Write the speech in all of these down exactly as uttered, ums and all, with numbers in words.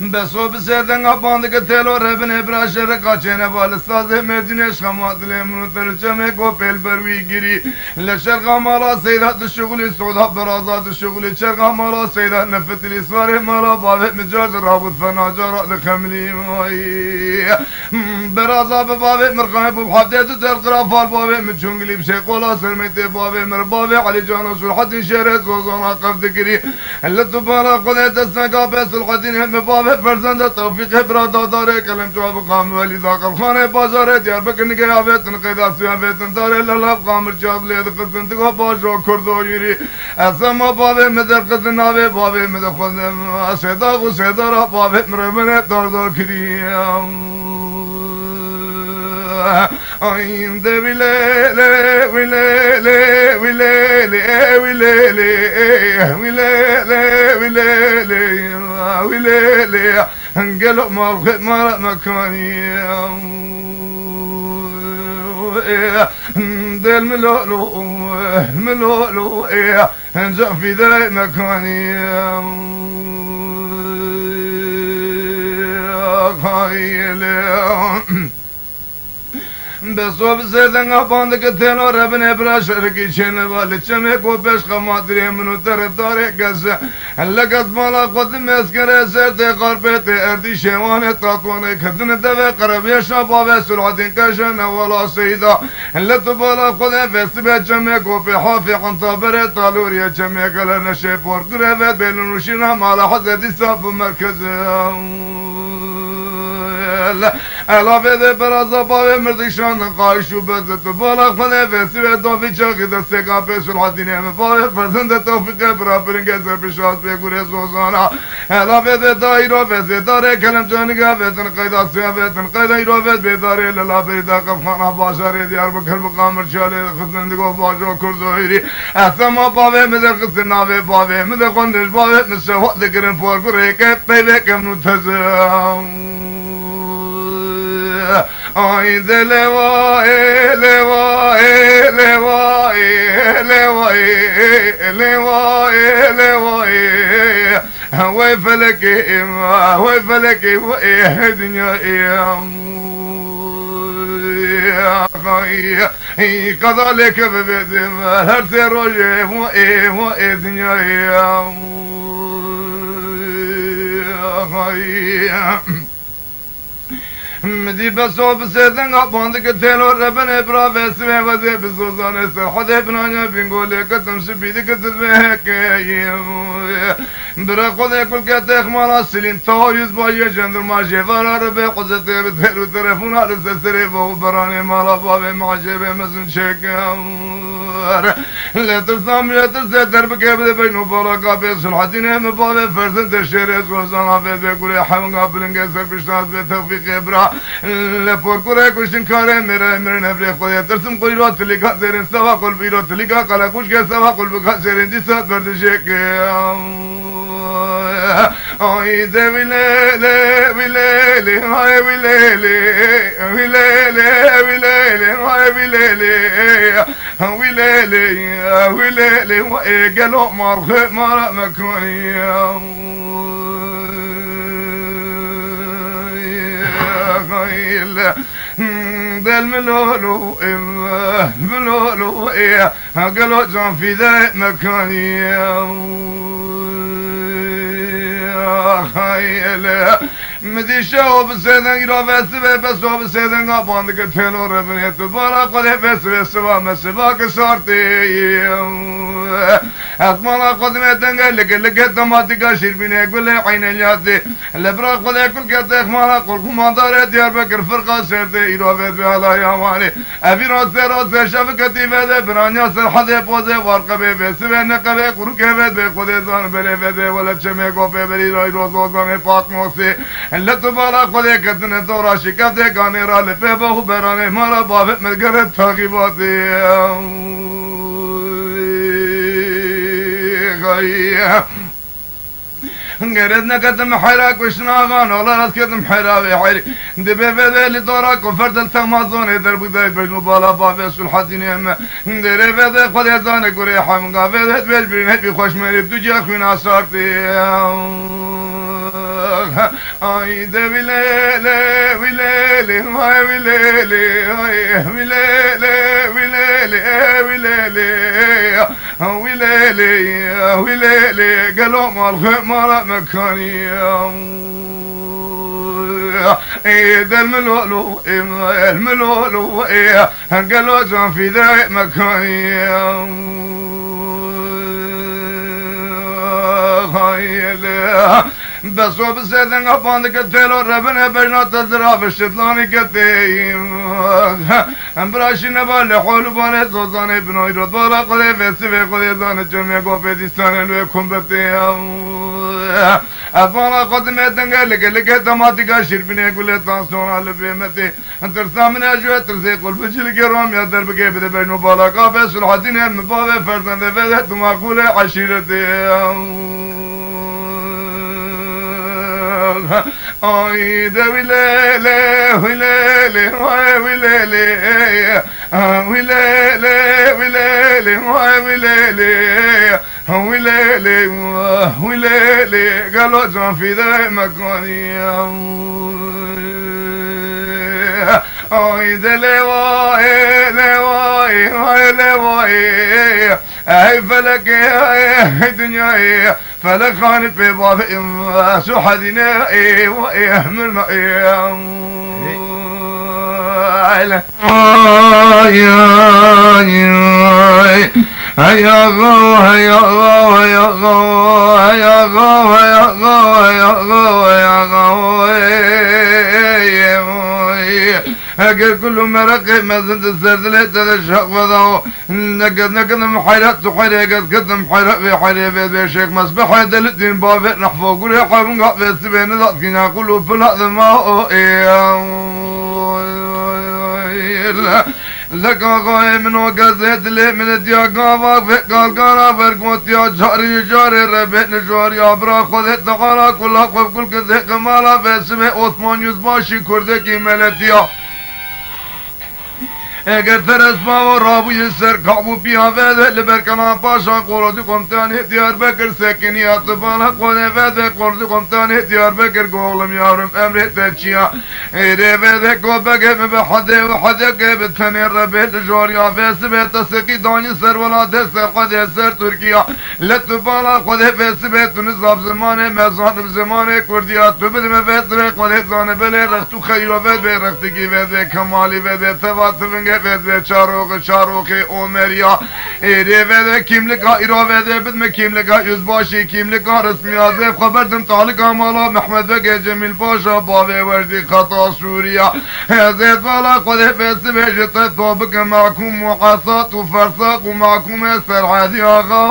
Beso bi sêdenga bandike têlo rebinê bira şerika çêneva li sazê merdînê şxema dilê min û te li çemê gopê li ber wî girî. Li şerqa mala Seyda dişuxulî, soda biraza dişuxulî, şerqa mala Seyda nefitilî, swarê mala bavê min car dirabût fena cara dixemilî. Biraza bi bavê min rixayî bû, bi heftê du der qirafal bavê min çûngilî, bi şêqola sermeytê bavê min, bavê Elî Cano Sulhedîn şêrê zozana qef dikirî. Li tu bala Xwedê desteka bê Sulhedînê min bavê ferzende Tewfîqê bira dadarê kelemça bi Qamir Welî da qelxanê bajarê Diyarbekir nigê avêtin qeyda siya vêtin darê lelav Qamir çav lê dixistin digo bajo kurdo yirî. Ez ema bavê min derxistin navê bavê min dixwazim. Sêda û sêdara bavê min revine darda kirî. Ay de wî lê lê, wî lê lê, wî lê lê, wî lê lê, wî lê lê, wî lê lê, wî lê lê. Gelo mal xwe mala mekanî. Del milolo, milolo, can fîdayê mekanî. Xayê lê. Beso bi sêdenga bandike têlo rebinê bira şerikî çêneva li çemê ku pêş xema dirê min û terefdarê kes. Li kes mala xwe di meskerê ser tê xarpê tê erdî şêwanê tatwanê ketine devê qerebêşa bavê Sulhedîn keşe newala Seyda. Li tu bala xwe de vê sibê çemê ku pê hafê henta berê taloriyê çemê gele neşê por gireve bêlin û şîna mala Hezretî Sab û merkez. Elavê de beraza bavê mirdik şandin qayş û bezet û bala xwe ne vesî ve dovî çaxî desteka pê Sulhedînê min bavê ferzende Tewfîqê bira piringê ser pişas pê gurê zozana. Elavê de dayîro ve zêdarê kelemcanî gavetin qeyda siyavetin qeyda îro ve bêdarê li laberî da qefxana bajarê Diyarbekir bi qamir çalê xizin digo bajo kurdo hêrî. Esema bavê min de xistin navê bavê min de xwendiş bavê min şewa dikirin por gurê ke peyvê kevn û tezim. Ay de lewayê, lewayê, lewayê, lewayê, lewayê, lewayê. Wey felekê, wey felekê, wey dinyayê. Ay, qeda lê keve bêdim, her sê rojê, wey, wey dinyayê. Ay. Min dî beso bi sêdenga bandike têlo rebinê bira ve sivê wezê bi zozanê Serhedê binanya bingolê ketim sipî dike dizvê hekeyim. Bira xwedê kulke texmala silîn tawa yüzbaşê jandarma jêvara ribê quzetê bi têr û telefona li ser serê ve û beranê mala bavê macê ve mezin çêkir. Lê tirsa min ji tirsê derbikeve di beyn û balaka bê Sulhedînê min bavê ferzendê şêrê zozana vê bê gurê hewinga bilingê serpişnas bê Tewfîqê bira. Lê porkurê kuştinkarê mêrayê mirin hevrê xwedê tirsim qulîro tilîka zêrin seva qulbîro tilîka qelequşkê seva qulbika zêrin dîsa berdijêk. Ay de wî lê lê, wî lê lê, ay wî lê lê, wî lê lê, wî lê lê, ay wî lê lê, wî lê lê, wî lê lê, wê gelo marxê mara mekanî. Ay lê. Del milolo, em, milolo, e, gelo can fîde mekanî. Ay, ele. Mi dîşe o bi sêdeng îro ve sibe, bes o bi sêdenga bandike têlo revinê tu. Bala xwe de ve sibe siba me siba ki sartê. Ez mala xwe dime denge like like tematika şîrbînê gulê eyneliyatê. Li bira xwe de kul ke texmana qulxumandarê Diyarbekir firqa serdê îro ve dibê alaya Wanê. Ev îro ser o ser şeviketî ve de biranya Serhedê pozê warqebê ve sivê neqebê qurûkê ve dibê xwedê zan belê ve de wele çemê gopê berî ray roz ozanê Patmosê. Li tu bala xwedê ketine dora şikeftê ganê ra li pê be û beranê mara bavê me gere taxîbatê. Xayê. Gerez neketim heyra kuştin axa, nola ez ketim heyra wê heyrî. Dibê vê vê li dora ku ferdel temazonê derbûdayê bejn û bala bavê Sulhedînê me. Derê vê vê xwedê zane gurê hemga vê vê dibêj birîn hepî xweş merî du cîya xwîna sartê. Ay de wî lê lê, wî lê lê, vay wî lê lê, ay, wî lê lê, wî lê lê, wî lê lê, wî lê lê, wî lê lê, gelo mal xwe mala me kanî. Ê del milolo, ê del milolo, ê gelo can fîde me kanî. Hay lê. Beso bi sêdinga pandike têlo rebine bejna te zira bi şitlanî ketê. Em bira şîne ba lê hol û balê zozanê binoy rot bala Xwedê vê sivê Xwedê zane çemê gopê dîsanê lê kumbetê. Ez bala xwe dimê denge like like tematîka şîrbînê gulê tansiyona li bê metê. Tirsa min e ji we tirsê qul bi cilkê Romya derbikê bide bejno balaka be Sulhedînê min bavê ferzendê vede tu maqûlê eşîretê. Ay de wî lê lê, wî lê lê, vay wî lê lê. Wî lê lê, wî lê lê, vay wî lê lê. Wî lê lê, wî lê lê, gelo can fîde me kanî. Ay de lê vay, lê vay, ay lê vay. Ey felekê, ey dinyayê, felek xanî pê bavê, su hedîne, ey, ey, mirna, ey. Ay, ay, ay. Hey, axa, hey, axa, hey, axa, hey, axa, hey, axa, hey, axa, hey, axa, hey, hey. Eger kul û meraqê mezin di ser dilê te de şeq veda o. Nekez, nekedim heyret tu heyrê, gez kedim heyret vê heyrê vê vê Şêx Mesbihê Delidîn bavê nehfo gurê hevunga vê sibê nidat kîna kul û pila dima o ê. Lek axayê min o gezê dilê min diya gava vê galgara vergotiya carî carê rebê nijariya bira Xwedê Teala kula xwe kul kizê qimala vê sibê Osman Yüzbaşî kurdekî meletiya. Eger teres bavo rabûyî ser kabû piya vede li ber Kenan Paşa Kolodî Komutanê Diyarbekir sekiniya tu bala Xwedê vede Kolodî Komutanê Diyarbekir golim yarim emrê te çiya. Êrê vede ko begê min bi hedê û hedekê bi tenê rebê li joriya vê sibê te sekî danî ser welatê ser Xwedê ser Tirkiya. Li tu bala Xwedê vê sibê tu nizab zimanê me zanim zimanê Kurdiya tu bidime vê sibê Xwedê zanibelê rext û xeyro vede rextikî vede kemalî vede teva tivingê vede çaroxê çaroxê Omeriya. Êrê vede kîmlika îro vede bidme kîmlika yüzbaşî kîmlika resmiya zê xwe berdim talika mala Mehmed Begê Cemîl Paşa bavê Wejdî xeta Sûriya. Ez ê bala Xwedê vê sibê ji te to bikim mehkûm û esat û fersaq û mehkûmê serhedî axa.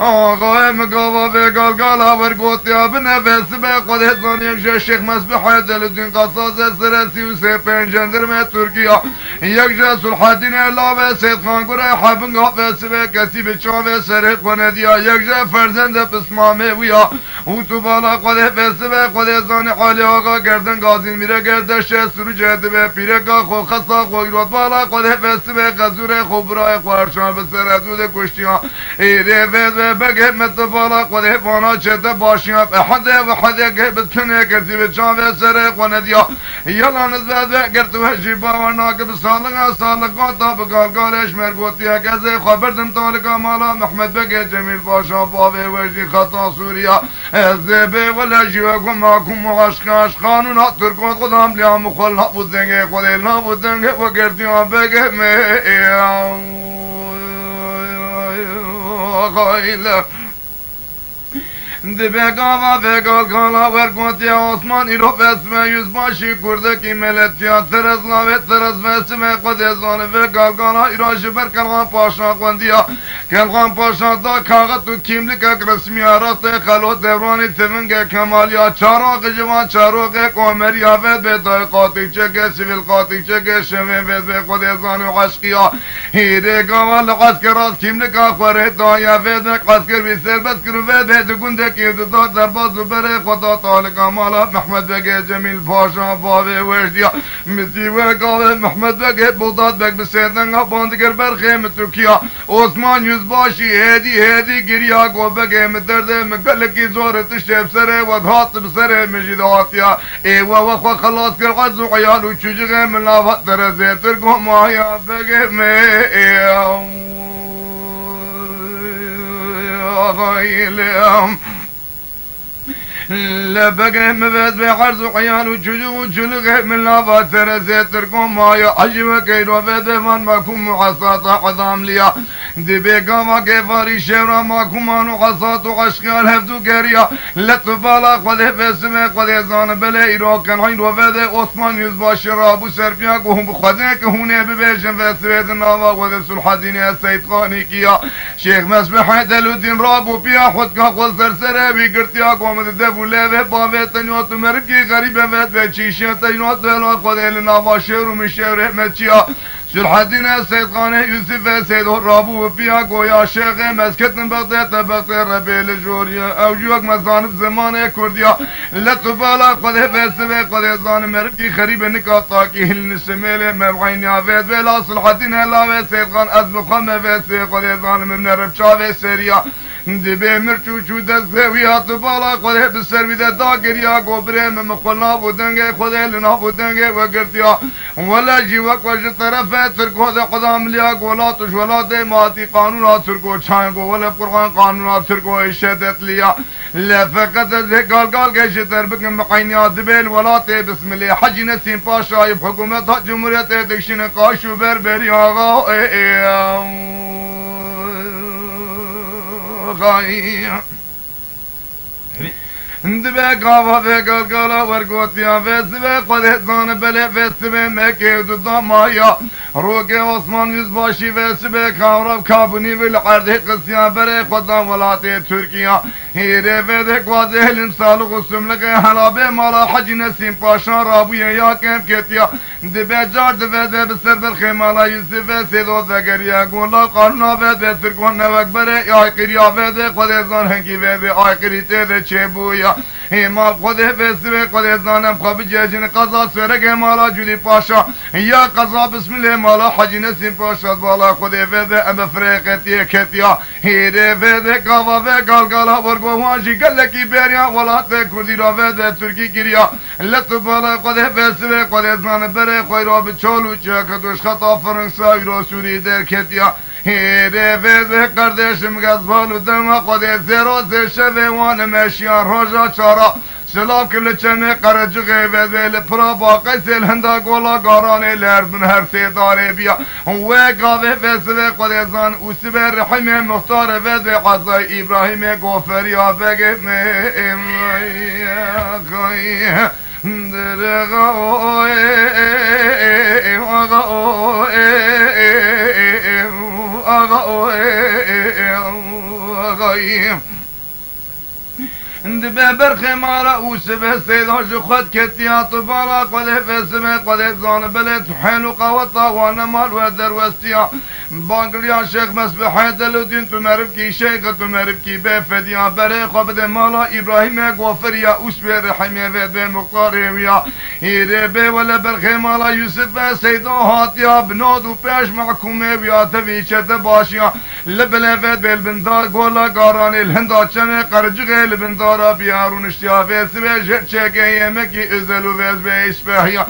Axayê min gava vê galgala wergotiya bine vê sibê Xwedê zanî yek ji Şêx Mesbihê Delidîn Qasazê serê sî û sê pênc jendirmê Tirkiya, yek ji Sulhedînê Lavê Seytxan Gurê Hebinga vê sibê kesî bi çavê serê xwe nediya, yek ji ferzendê pismamê wî ya. Û tu bala Xwedê vê sibê Xwedê zanî Alî Axa Gerdin Gazî Mîrege deşe Sirûcê dibe pîreka xwe xesa xwe îrot bala Xwedê vê sibê xezûrê xwe birayê xwe her çar bi sere dû de kuştiya. Êrê vê vê begê me tu bala Xwedê vana çete başiya. Ehedê ve hedê gê bi tinê kesî bi çavê serê xwe nediya. Yala nizve vê ger tu hejî bawer nake bi salixa salixa ta bi galgalê ji mer gotiye ke ez ê xwe berdim talika mala Mehmed Begê Cemîl Paşa bavê Wejdî xeta Sûriya. Ez ê bê wele jî we ku makum û aşka aşkanûna Tirkot xudam lîya mixwel nav û dengê xwedê nav û dengê we gerdiya begê me. Xayle. Dibe gava vê galgala wergotiya Osman îro vesme yüzbaşî kurdekî meletiya teres lavê teres vesme xwedê zanê vê galgala îro ji ber Kelxan Paşa xwendiya. Kelxan Paşa da kaxit û kîmlikek resmiya rextê Xelo Dewranî tivingê Kemaliya çaroxê ji van çaroxê komeriya vê bê dayê qatikçekê sivîl qatikçekê şevê vê bê xwedê zanî û eşqiya. Hîrê gava li esker rast kîmlika xwe rê daye vê dek esker wî serbest kir û vê bê di gundekî di da derbaz û berê xwe da talika mala Mehmed Begê Cemîl Paşa bavê Weşdiya. Mitî we gavê Mehmed Begê Bodat Beg bi sêdenga bandigir berxê min Tirkiya. Osman Yüz Başî hêdî hêdî giriya, got, begê min derdê min gelekî zor e, tiştê bi serê we dihat, bi serê min jî dihatiya. Ê we, we xwe xelas kir, erz û eyal û çûçixê min nava terezê Tirko maya, begê min. Lê begê min vêt bê erz û eyal û çûçik û çûlixê min nava terezê Tirko maya, ecî weke îro vêt bê van me ku muhesata edamliya. Dibê gava kêfarî şêwra ma ku man û hesat û eşqiya li hevdû geriya. Lê tu bala Xwedê vê sibê Xwedê zane belê îro ken îro vêt bê Osman Yüzbaşı rabû ser piya ku hûn bi Xwedê ki hûn ê bibêjin vê sibê di nava Xwedê Sulhedînê Seyîd Xanî kiya. Şêx Mesbihê Delûdîn rabû piya, xutka xwe ser serê wî girtiya, got, min di dev û levê bavê tenya tu merivkî xerîbe vêt bê çîşê tenya tu hela Xwedê li nava şêwr û min şêwrê me çiya. Sulhedînê Seydxanê Yûsifê Seydo rabû û piya, goya şêxê me ez ketim bextê te bextê rebê li joriye. Ew jî wek me zanib zimanê kurdiya. Lê tu bala Xwedê vê sibê Xwedê zanim merivkî xerîbe nika takî hilni simêlê me beyniya vê divê la Sulhedîn hela vê Seydxan ez bi xwe me vê sibê Xwedê zanim min ne rib çavê seriya. Dibê mir çû çû dest vê wî hat bala Xwedê bi ser wî de da giriya, got, birê min, min xwe nav û dengê Xwedê li nav û dengê we girtiya. Wele jî wek we ji terefê Tirko de xweda miliya, got, la tu ji welatê me hatî, qanûna Tirko çayin, got, wele Qur'an qanûna Tirko ê şedetliya. Lê feqet ez ê galgalkê ji te re bikim, bi eyniya dibê li welatê Bismilê Hecî Nesîm Paşayê bi hikûmeta Cumhuriyetê dikişînin qaş û berberiya axa ê, ê, axayî. Dibê gava vê galgala wergotiya vê sibê Xwedê zane belê vê sibê mekê û du damaya. Rokê Osman Yüzbaşî vê sibê kavra kabunî vî li erdê qisiya berê xwe da welatê Tirkiya. Hêrê vê de guazê hilim salix û sumlixê hela bê mala Hecî Nesîm Paşa rabûye ya kêm ketiya. Dibê car di vê de bi ser berxê mala Yusifê Sêdo vegeriya. Got, la qanûna vê de Tirkon ne wek berê, aykiriya vê de Xwedê zan hingî vê de aykirî tê de çêbûya. Hêma Xwedê vê sibê Xwedê zan em xwe bicejin qeza Sêregê mala Cudî Paşa. Ya qeza Bismilê mala Hecî Nesîm Paşa bala Xwedê vê de em bi firêqetiyê ketiya. Hêrê vê de gava vê galgala wergo wan jî gelekî beriya welatê Kurdî ra vê de Tirkî kiriya. Lê tu bala Xwedê vê sibê Xwedê zane berê xwe îro bi çol û çek û ji xeta Fransa îro Sûrî derketiya. Hêrê vê de qerdêşim gezbal û dema Xwedê zêro zê şevê wan meşiya roja çara. Silav kir li çemê Qerecixê vê de li pira baqeysê li hinda gola garanê li her bin her sê darê biya. Wê gavê vê sibê Xwedê zan û sibê rihimê muxtarê vê de Ezay Îbrahîmê Goferiya begê me. Dibe berxê mala û sibe seyda ji xwe diketiya tu bala Xwedê ve sibe Xwedê zane belê tu hel û qaweta wan nemal we derwestiya. Bangiriya Şêx Mesbihê Delûdîn tu merivkî şeyx tu merivkî bê fediya berê xwe bide mala Îbrahîmê Gofiriya û sibê rihimê ve bê muxtarê wî ya. Hîrê bê wele berxê mala Yusuf ve Seyda hatiya bi nod û pêş mehkûmê wî ya tevî çete başiya. Li bilê ve bê li bin da gola garanê li hinda çemê Qercixê li bin dara biya rûniştiya vê sibê jê çekê yemekî özel û vez bê îspehiya.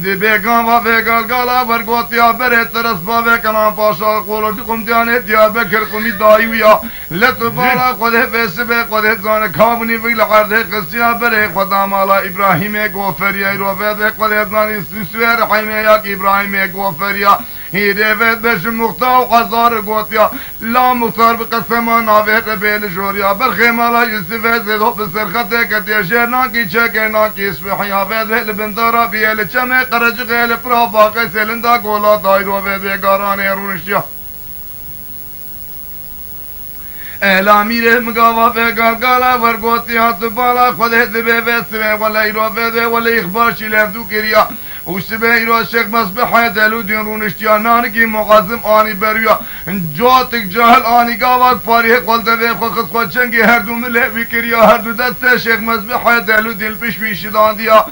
Di bêgan va vê galgala wergotiya berê teres bavê Kenan Paşa Qolocî Qumdiyanê Diyarbekir Qumî dayî wî ya. Letu bala Xwedê vê sibê Xwedê zane kabûnî vî li erdê xistiya berê xwe da mala Îbrahîmê Goferiyê ro vê dê Xwedê zanî Sûsûyê Rihîmê ya ki Îbrahîmê Goferiya. Hîrê vê be ji muxta û ezar gotiya. La muxtar bi qesema navê Rebê li joriya. Berxê mala Yusufê zêdo bi serxetê ketiye jê nakî çekê nakî sbihiya vê dê li bin dara biyê li çemê Qerecixê li pira baqê sêlinda gola dayro vê dê garanê rûniştiya. Ela mîrê migava vê galgala wergotiya tu bala Xwedê dibê vê sibê wele îro vê dê wele îxbar şî levdû kiriya. Û sibê îro Şêx Mesbihê Delûdîn rûniştiya nanikî muxazim anî berûya. Cotik cahil anî gava parî xwe li devê xwe xist xwe çengê herdu milê wî kiriya herdu destê Şêx Mesbihê Delûdîn li pişt wî şidandiya.